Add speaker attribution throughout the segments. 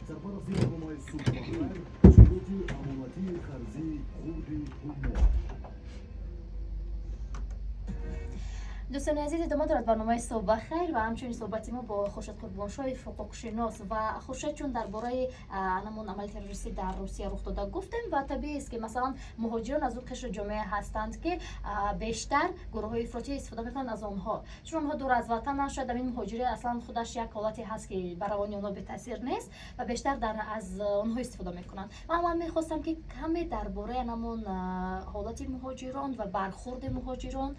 Speaker 1: Сарпарасти барномаи «Субҳ ба хайр» ташкилоти амонатии қарзии хурди Ҳумо.
Speaker 2: Дӯстони азиз, идома дорад барномаи «Субҳ ба хайр» ва ҳамчунин суҳбати мо бо Хуршед Қурбоншоев, ҳуқуқшинос. Ва Хуршед, чун дар бораи анамон амали террористӣ дар Русия рух дода гуфтем ва табиист, ки масалан муҳоҷирон аз он қишри ҷомеа ҳастанд, ки бештар гурӯҳҳои ифротӣ истифода мекунанд аз онҳо, чун онҳо дур аз ватананд. Шояд ҳамин муҳоҷирӣ аслан худаш як ҳолате ҳаст, ки ба равони онҳо бетаъсир нест ва бештар аз онҳо истифода мекунанд. Ва ман мехостам, ки каме дар бораи анамон ҳолати муҳоҷирон ва бархурди муҳоҷирон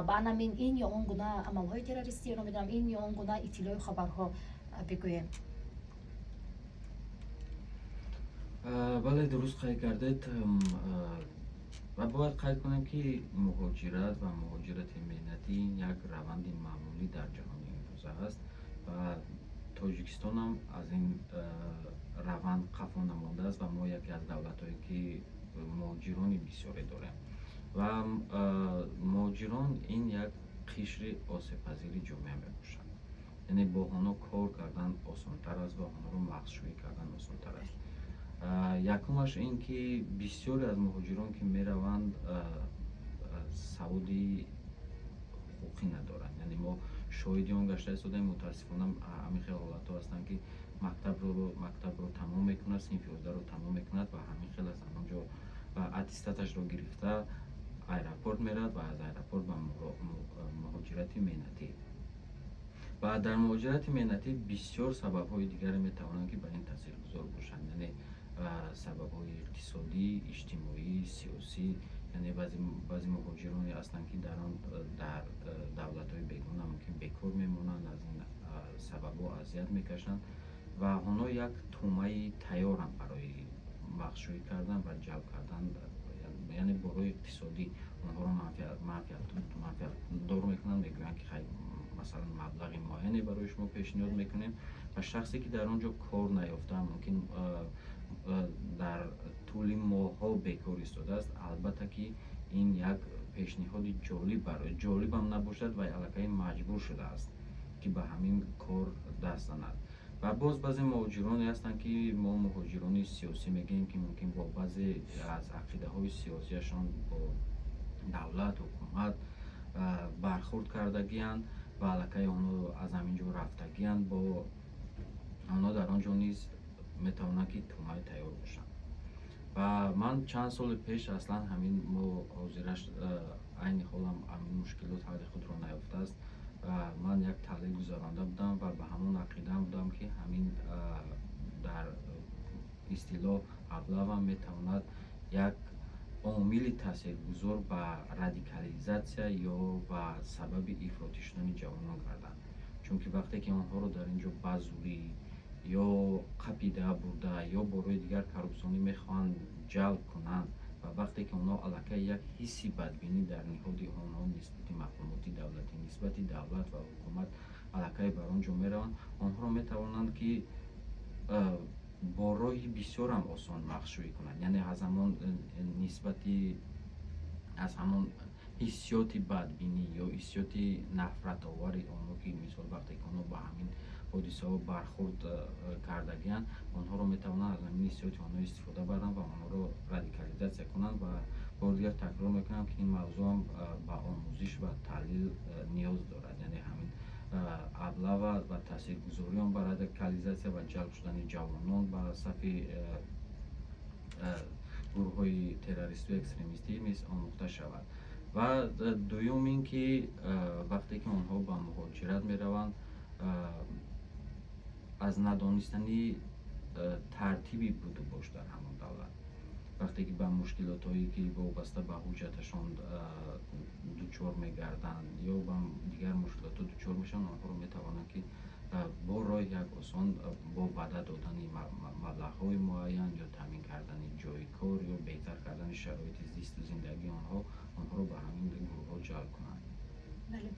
Speaker 2: ба анамин ин ё он гуна амалҳои террористӣ ё намедонам ин ё он гуна иттилоъу хабарҳо бигӯем.
Speaker 3: Бале, дуруст қайд кардед. Ва бояд қайд кунем, ки муҳоҷират ва муҳоҷирати меҳнатӣ як раванди маъмулӣ дар ҷаҳони имрӯза аст ва Тоҷикистонам аз ин раванд қафо намондааст ва мо яке аз давлатҳое, ки муҳоҷирони бисёре дорем ва муҳоҷирон ин як қишри осебпазири ҷомеа мебошанд, яъне бо онҳо кор кардан осонтар аст ва онҳоро мағзшӯӣ кардан осонтар аст. Якумаш ин ки бисёре аз муҳоҷирон, ки мераванд, саводи ҳуқуқӣ надоранд, яъне мо шоҳиди он гашта истодаем. Мутаассифона, ҳамин хел ҳолатҳо ҳастанд, ки мактабро тамом мекунад, синфи 11-ро тамом мекунад ва ҳамин хел аз ҳамон ҷо аттестаташро гирифта аэропорт меравад ва аз аэропорт ба муҳоҷирати меҳнатӣ. Ва дар муҳоҷирати меҳнатӣ бисёр сабабҳои дигаре метавонанд, ки ба ин таъсиргузор бошанд, яъне сабабҳои иқтисодӣ, иҷтимоӣ, сиёсӣ. Яъне баъзе муҳоҷироне ҳастанд, ки дар он дар давлатҳои бегона мумкин бекор мемонанд, аз ин сабабҳо азият мекашанд ва онҳо як тӯъмаи тайёранд барои мағзшӯӣ кардан ва ҷалб кардан, яъне бо роҳи иқтисодӣ онҳоро манфиатдор мекунанд. Мегӯянд, ки хай, масалан, маблағи муайяне барои шумо пешниҳод мекунем. Ва шахсе, ки дар он ҷо кор наёфта, мумкин дар тӯли моҳҳо бекор истодааст, албатта ки ин як пешниҳоди ҷолиб барои ҷолибам набошад ва аллакай маҷбур шудааст, ки ба ҳамин кор даст занад. Ва боз баъзе муҳоҷироне ҳастанд, ки мо муҳоҷирони сиёсӣ мегӯем, ки мумкин бо баъзе аз ақидаҳои сиёсияшон бо давлат, ҳукумат бархурд кардагианд ва аллакай онҳо аз ҳамин ҷо рафтагианд. Бо онҳо дар он ҷо низ метавонанд, ки тӯъмаи тайёр бошанд. Ва ман чанд соли пеш аслан ҳамин мо ҳозираш айни ҳолам ҳамин мушкилот ҳалли худро наёфтааст. Ман як таҳлил гузаронда будам ва ба ҳамон ақидаам будам, ки ҳамин дар истилоҳ облава метавонад як омили таъсиргузор ба радикализатсия ё ба сабаби ифротӣ шудани ҷавонон гардад, чунки вақте ки онҳоро дар ин ҷо ба зурӣ ё қапида бурда ё бо роҳи дигар коррупсионӣ мехоҳанд ҷалб кунанд ва вақте ки онҳо аллакай як ҳисси бадбинӣ дар ниҳоди онҳо нисбати мақомоти давлатӣ, нисбати давлат ва ҳукумат аллакай бар он ҷо мераванд, онҳоро метавонанд, ки бо роҳи бисёрам осон мағзшӯӣ кунанд, яъне аз ҳамон нисбати аз ҳамон ҳиссиёти бадбинӣ ё ҳиссиёти нафратовари онҳо, ки мисол вақте ки онҳо ба ҳамин ҳодисаҳо бархурд кардагианд, онҳоро метавонанд аз ҳамин ҳиссиёти онҳо истифода баранд ва онҳоро радикализатсия кунанд. Ва бори дигар такрор мекунам, ки ин мавзӯам ба омӯзиш ва таҳлил ниёз дорад, яъне ҳамин облава ва таъсиргузории он ба радикализатсия ва ҷалб шудани ҷавонон ба сафи гурӯҳҳои террористию экстремистӣ низ омӯхта шавад. Ва дуюм ин ки вақте ки онҳо ба муҳоҷират мераванд, аз надонистани тартиби будубош дар ҳамон давлат, вақте ки ба мушкилотҳое, ки вобаста ба ҳуҷҷаташон дучор мегарданд ё ба дигар мушкилотҳо дучор мешаванд, онҳоро метавонанд, ки бо роҳи як осон, бо ваъда додани маблағҳои муайян ё таъмин кардани ҷойи кор ё беҳтар кардани шароити зисту зиндагии онҳо, онҳоро ба ҳамин гурӯҳҳо ҷалб кунанд.
Speaker 2: Бале,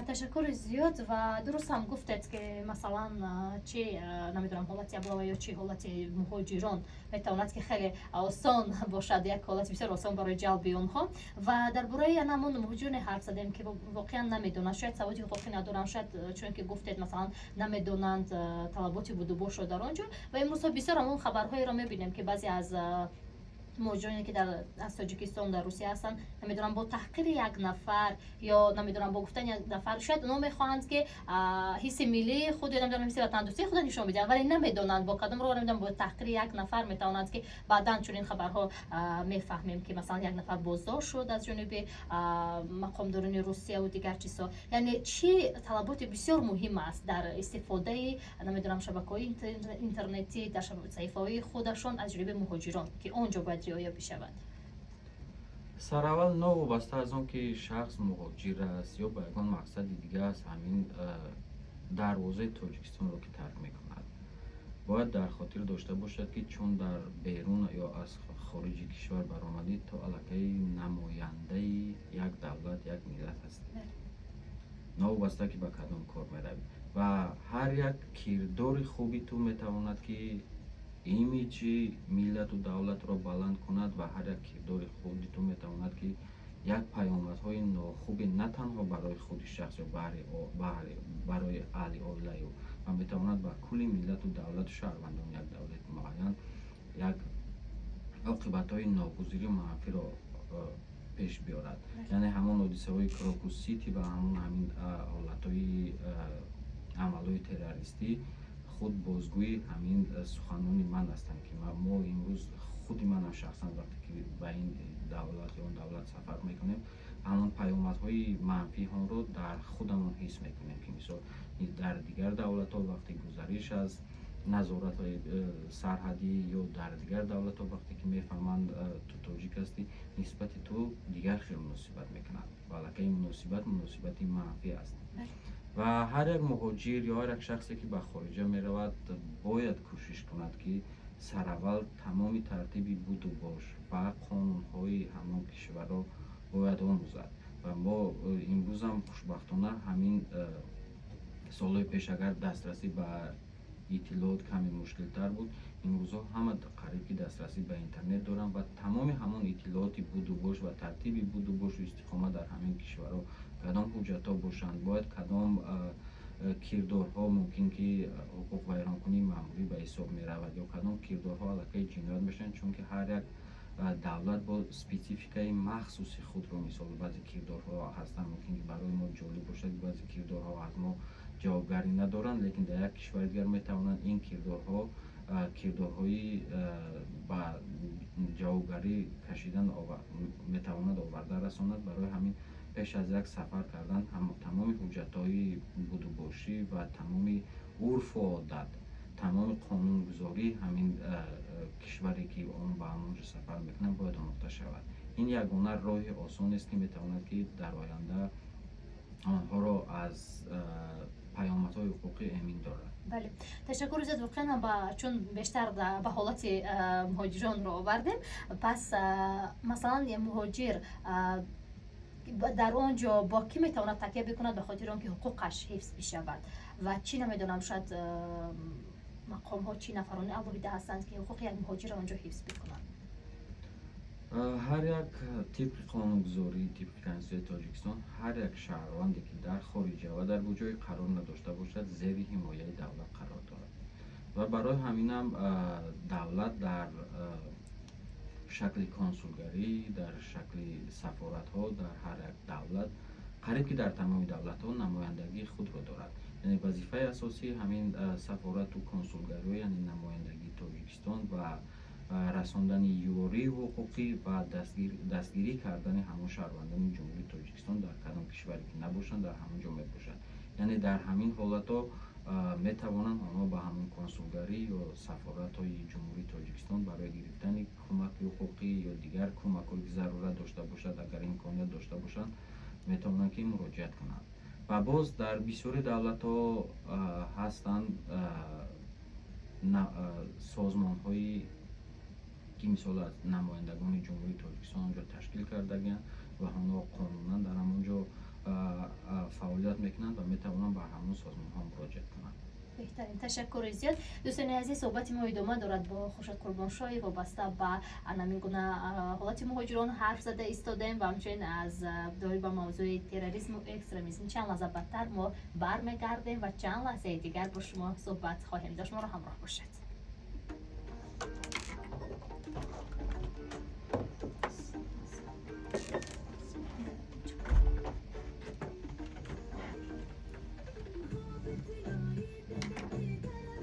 Speaker 2: ташаккури зиёд. Ва дуруст ҳам гуфтед, ки масалан, чи намедонам, ҳолати облава ё чи ҳолати муҳоҷирон метавонад, ки хеле осон бошад, як ҳолати бисёр осон барои ҷалби онҳо. Ва дар бораи ҳамон муҳоҷироне ҳарф задем, ки воқеан намедонанд, шояд саводи ҳуқуқӣ надоранд, шояд, чун ки гуфтед, масалан, намедонанд талаботи будубошро дар он ҷо. Ва имрӯзҳо бисёр ҳамон хабарҳоеро мебинем, ки баъзе аз муҳоҷироне, ки аз Тоҷикистон дар Русия ҳастанд, намедонам, бо таҳқири як нафар ё, намедонам, бо гуфтани як нафар, шояд онҳо мехоҳанд, ки ҳисси миллии худ ё, намедонам, ҳисси ватандӯстии худро нишон бидиҳанд, вале намедонанд бо кадом роҳ. Намедонам, бо таҳқири як нафар метавонанд, ки баъдан чунин хабарҳо мефаҳмем, ки масалан, як нафар боздошт шуд аз ҷониби мақомдорони Русияву дигар чизҳо. Яъне чӣ талаботи бисёр муҳим аст дар истифодаи, намедонам, шабакаҳои интернетӣ, дар саҳифаҳои худашон аз ҷониби муҳоҷирон, ки он ҷо бояд риоя бишавад?
Speaker 3: Сараввал, новобаста аз он ки шахс муҳоҷир аст ё ба ягон мақсади дига аст, ҳамин дарвозаи Тоҷикистонро ки тарк мекунад, бояд дар хотир дошта бошад, ки чун дар берун ё аз хориҷи кишвар баромадӣ, то аллакай намояндаи як давлат, як миллат ҳастӣ, новобаста ки ба кадом кор меравӣ. Ва ҳар як кирдори хуби ту метавонад, ки имиҷи миллату давлатро баланд кунад, ва ҳар як кирдори худи ту метавонад, ки як паёмадҳои нохуби на танҳо барои худи шахс ё барои аҳли оилаи ӯ, ва метавонад ба кулли миллату давлату шаҳрвандони як давлати муайян як оқибатҳои ногузири манфиро пеш биёрад. Яъне ҳамон ҳодисаҳои Крокус Сити ва ҳамон ҳамин ҳолатҳои амалҳои террористӣ худ бозгӯи ҳамин суханони ман ҳастанд, ки мо имрӯз, худи манам шахсан, вақте ки ба ин давлат ё он давлат сафар мекунем, ҳамон паёмадҳои манфии онро дар худамон ҳис мекунем, ки мисол, дар дигар давлатҳо вақте гузариш аз назоратҳои сарҳадӣ ё дар дигар давлатҳо вақте ки мефаҳманд, ту тоҷик ҳастӣ, нисбати ту дигар хел муносибат мекунанд ва аллакай муносибат муносибати манфӣ аст. Ва ҳар як муҳоҷир ё ҳар як шахсе, ки ба хориҷа меравад, бояд кӯшиш кунад, ки сараввал тамоми тартиби буду бош ва қонунҳои ҳамон кишварро бояд омӯзад. Ва мо имрӯзам хушбахтона, ҳамин солҳои пеш агар дастрасӣ ба иттилоот каме мушкилтар буд, имрӯзҳо ҳама қариб ки дастрасӣ ба интернет доранд ва тамоми ҳамон иттилооти буду бош ва тартиби буду бошу истиқомат дар ҳамин кишварҳо, кадом ҳуҷҷатҳо бошанд, бояд кадом кирдорҳо мумкин ки ҳуқуқвайронкунии маъмурӣ ба ҳисоб меравад ё кадом кирдорҳо аллакай ҷиноят мешаванд, чунки ҳар як давлат бо спецификаи махсуси худро, мисол, баъзе кирдорҳо ҳастанд, мумкин ки барои мо ҷолиб бошад, баъзе кирдорҳо аз мо ҷавобгарӣ надоранд, лекин дар як кишвари дигар метавонанд ин кирдорҳо кирдорҳои ба ҷавобгарӣ кашидан метавонад оварда расонад. Барои ҳамин пеш аз як сафар кардан тамоми ҳуҷҷатҳои будубошӣ ва тамоми урфу одат, тамоми қонунгузории ҳамин кишваре, ки он ба ҳамон ҷо сафар мекунад, бояд омӯхта шавад. Ин ягона роҳи осонест, ки метавонад, ки дар оянда онҳоро аз паёмадҳои ҳуқуқӣ эмин дорад.
Speaker 2: Бале, ташаккури зиёд. Воқеан, чун бештар ба ҳолати муҳоҷиронро овардем, пас масалан, муҳоҷир дар он ҷо бо кӣ метавонад такя бикунад ба хотири он ки ҳуқуқаш ҳифз бишавад? Ва чӣ, намедонам, шояд мақомҳо, чӣ нафарони алоҳида ҳастанд, ки ҳуқуқи як муҳоҷирро он ҷо ҳифз бикунанд?
Speaker 3: Ҳар як, тибқи қонунгузорӣ, тибқи Конститутсияи Тоҷикистон, ҳар як шаҳрванде, ки дар хориҷа ва дар ҷое қарор надошта бошад, зери ҳимояи давлат қарор дорад. Ва барои ҳаминам давлат дар шакли консулгарӣ, дар шакли сафоратҳо дар ҳар як давлат, қариб ки дар тамоми давлатҳо намояндагии худро дорад. Яъне вазифаи асосии ҳамин сафорату консулгариҳо, яъне намояндагии Тоҷикистон, ва расондани ёрии ҳуқуқӣ ва дастгирӣ кардани ҳамон шаҳрвандони Ҷумҳурии Тоҷикистон дар кадом кишваре ки набошанд, дар ҳамон ҷо мебошад. Яъне дар ҳамин ҳолатҳо метавонанд онҳо ба ҳамон консулгарӣ ё сафоратҳои Ҷумҳурии Тоҷикистон барои гирифтани кӯмаки ҳуқуқӣ ё дигар кӯмакҳое, ки зарурат дошта бошад, агар имконият дошта бошанд, метавонанд, ки муроҷиат кунанд. Ва боз дар бисёри давлатҳо ҳастанд созмонҳои, ки мисол, аз намояндагони Ҷумҳурии Тоҷикистон онҷо ташкил кардагианд ва онҳо қонунан дар ҳамон ҷо Фаъолият мекунанд ва метавонанд ба ҳамон созмонҳо муроҷиат кунанд.
Speaker 2: Беҳтарин, ташаккури зиёд. Дӯстони азиз, суҳбати мо идома дорад бо Хуршед Қурбоншоев. Вобаста ба ҳамин гуна ҳолати муҳоҷирон ҳарф зада истодем ва ҳамчунин аз доир ба мавзӯи терроризму экстремизм. Чанд лаҳза баъдтар мо бармегардем ва чанд лаҳзаи дигар бо шумо суҳбат хоҳем дошт. Моро ҳамроҳ бошед.